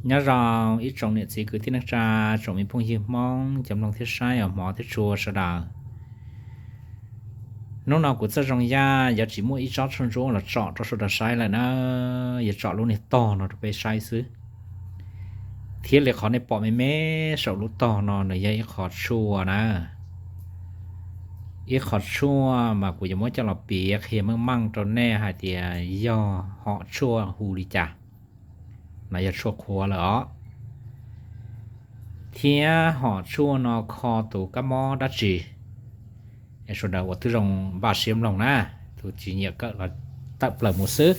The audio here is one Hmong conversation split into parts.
Nyob zoo ib tsoom niam txiv kwv tij neej tsa, tsoom me phooj ywg Hmoob cov mloog thiab saib os, hmov thiab tshua sawv daws. Hnub no kuv txoj zoo yaj yuav tsis muaj ib tsob tshuaj ntsuab los tsom rau sawv daws saib lawm na, yuav tsom lub niag tog no rau peb saib xwb. Thiab li qhov nej pom me me saum lub tog no nws yog ib qho tshuaj na, ib qho tshuaj mas kuv yuav muab coj los piav qhia meej meej rau nej hais tias yog hom tshuaj hu li cas. No yog tshuaj qhuav lawm os. Thiab hom tshuaj no kho tus kab mob dab tsi? Sawv daws ua tib zoo npaj siab mloog na. Tus tsis nyiam kawm los tawm plaws mus xwb,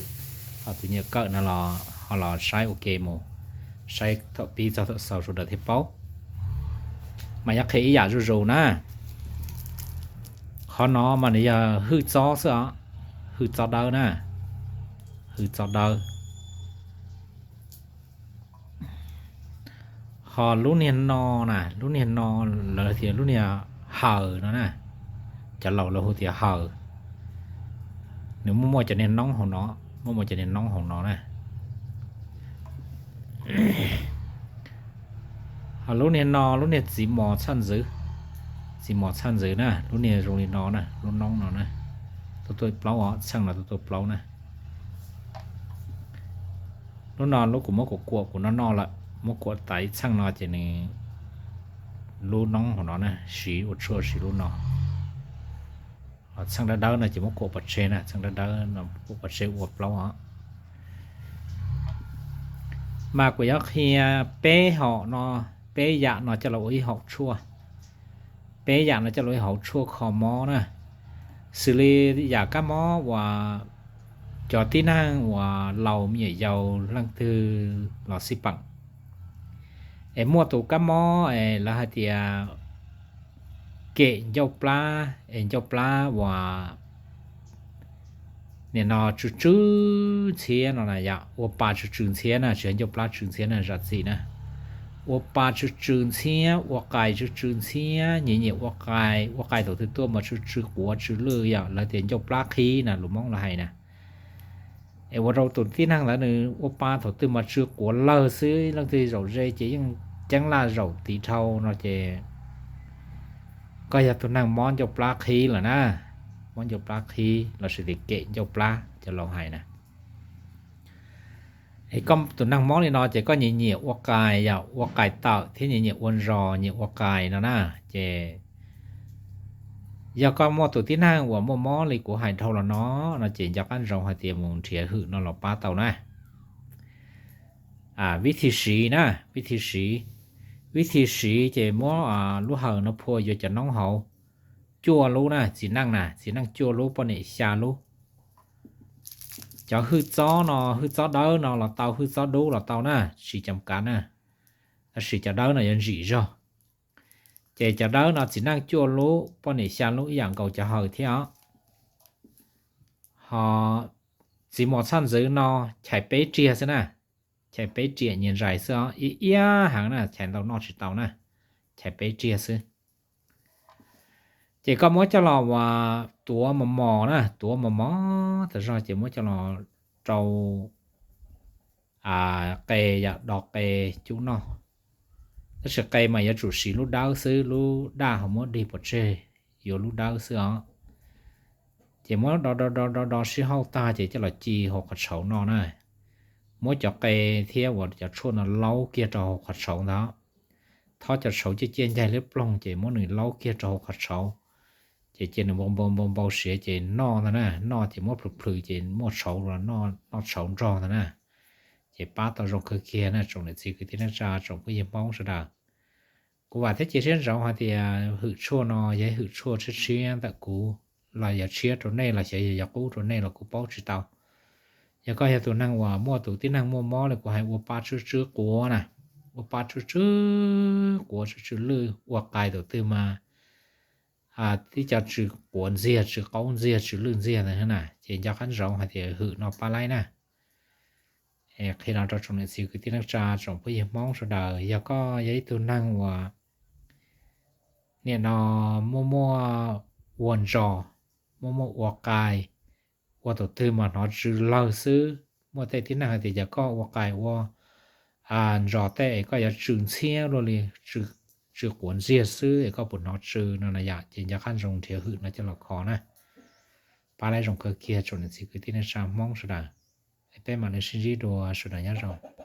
ho tus nyiam kawm no los ho los saib ua ke mus, saib thaum pib txog thaum xaus sawv daws thiaj paub. Mas yuav qhia ib yam zuj zus na. Qhov no mas nws yog hwj txob xwb os, hwj txob dawb na, hwj txob dawb. Ho lub niag no na, lub niag no lawv tias lub niag haws no na, cov laus lawv hu tias haws. Nws muaj muaj cov niag noob hauv no, muaj muaj cov niag noob hauv no na. Ho lub niag no lub niag txiv mos txhaj ntxwv, txiv mos txhaj ntxwv na, lub niag zoo li no na, lub noob no na, tuaj tuaj plaub os, txheej no tuaj tuaj plaub na. Lub no lub kuv muab kuam kuam kuv noj noj lawm, muab kuam tas ib txheej no ces nws, lub noob hauv no na, siv ua tshuaj siv lub no. Txheej dawb dawb no ces muab kuam pov tseg na, txheej dawb dawb no kuam pov tseg ua plaub os. Mas kuv yuav qhia peb hom no, peb yam no coj los ua ib hom tshuaj, peb yam no coj los ua ib hom tshuaj kho mob na. Xws li yam kab mob uas cov tib neeg uas laus me nyuam yaus leej twg los xij peem, es muaj tus kab mob es lawv hais tias kem ncauj plab, es ncauj plab uas nim no tsw tsw ntxhiab no na yom, ua pa tsw tsw ntxhiab na, tsis yog ncauj plab tsw ntxhiab na, zam txim na. Ua pa tsw tsw ntxhiab, ua qais tsw tsw ntxhiab, nyiam nyiam ua qais, ua qais thaum twg tuaj mas tsw tsw quav tsw lwj yom, lawv tias ncauj plab qhib na, lus Hmoob lawv hais na. Es ua rau tus tib neeg ntawd nws ua pa thaum twg mas tsw quav lawg xwb, leej twg zaum ze ces yeej ceeb laj zaum tiv dhau no ces koj yog tus neeg mob ncauj plab qhib lawm na, mob ncauj plab qhib lossis tias kem ncauj plab cov laus hais na. Es koj tus neeg mob li no ces koj nyiam nyiam ua qais yom, ua qais tawm thiab nyiam nyiam ua zos, nyiam ua qais no na. Ces yog koj muaj tus tib neeg uas muaj mob li kuv hais dhau los no, no ces nco qab ntsoov hais tias mus nrhiav hwm no los pab tau na. Vib thi siv na, vib thi siv, vib thi siv ces muab lub haws no phua yuav cov noob hauv cuaj lub na, txiv neej na, txiv neej cuaj lub, poj niam xya lub. Cov hwj txob no, hwj txob dawb no los tau, hwj txob dub los tau na, tsis cam kav na, tab sis cov dawb no yuav ntsim zog. Ces cov dawb no txiv neej cuaj lub, poj niam xya lub ib yam nkaus cov haws thiab os. Ho txiv mos txhaj ntxwv no chais peb riag xwb na, chais peb riam nyias ntsais xwb os, ib iab heev na, chais ntau noj tsis tau na, chais peb riag xwb. Ces koj muab coj los uas tuav mos mos na, tuav mos mos tas zog ces muab coj los rau qe, yam do qe cub noj. Tab sis qe mas yuav tsum siv lub dawb xwb, lub daj ho muab dig pov tseg, yuav lub dawb xwb os. Ces muab do do do do do sib hauj tag ces coj los ci hauv qhov tshauv noj na. Muab cov qe thiab uas cov tshuaj no laub kiag rau hauv qhov tshauv ntawd. Thob cov tshauv ciaj ciaj ncaig liab ploog ces muab nws laub kiag rau hauv qhov tshauv. Ces cia nws npau npau npau npau siav ces noj ntag na, noj ces muab plhws plhws ces muaj tshauv los noj tshauv nrog ntag na. Ces pab tau zoo kawg kiag na tsoom niam txiv kwv tij neej tsa tsoom phooj ywg Hmoob sawv daws. Kuv vam thiab cia siab ntsoov hais tias hwm tshuaj no yog hwm tshuaj tshiab tshiab ntawm kuv los yog tshiab rau nej los xyov yog qub rau nej los kuv paub tsis tau. Yog koj yog tus neeg uas muaj tus tib neeg muaj mob li kuv hais ua pa tsw tsw quav na, ua pa tsw tsw quav tsw tsw lwj, ua qais thaum twg mas tib co tsw quav ntxiag, tsw qaub ntxiag, tsw lwj ntxiag ntawd na, ces nco qab ntsoov hais tias hwm no pab laib na. Qhia no rau tsoom niam txiv kwv tij neej tsa tsoom phooj ywg Hmoob sawv daws, yog koj yog ib tug neeg uas nim no muaj muaj ua ntsos, muaj muaj ua qais, ua thaum twg mas hnov tsw lawg xwb, muaj tej tib neeg hais tias yog koj ua qais ua ntsos tej es koj yuav tsw ntxhiab luaj li, tsw quav ntxiag xwb es koj puas hnov tsw no na yom, ces nco qab zoo nrhiav hwm no coj los kho na. Pab lawv zoo kawg kiag tsoom niam txiv kwv tij neej tsa Hmoob sawv daws. Peb mam li sib ntsib dua, sawv daws nyob zoo.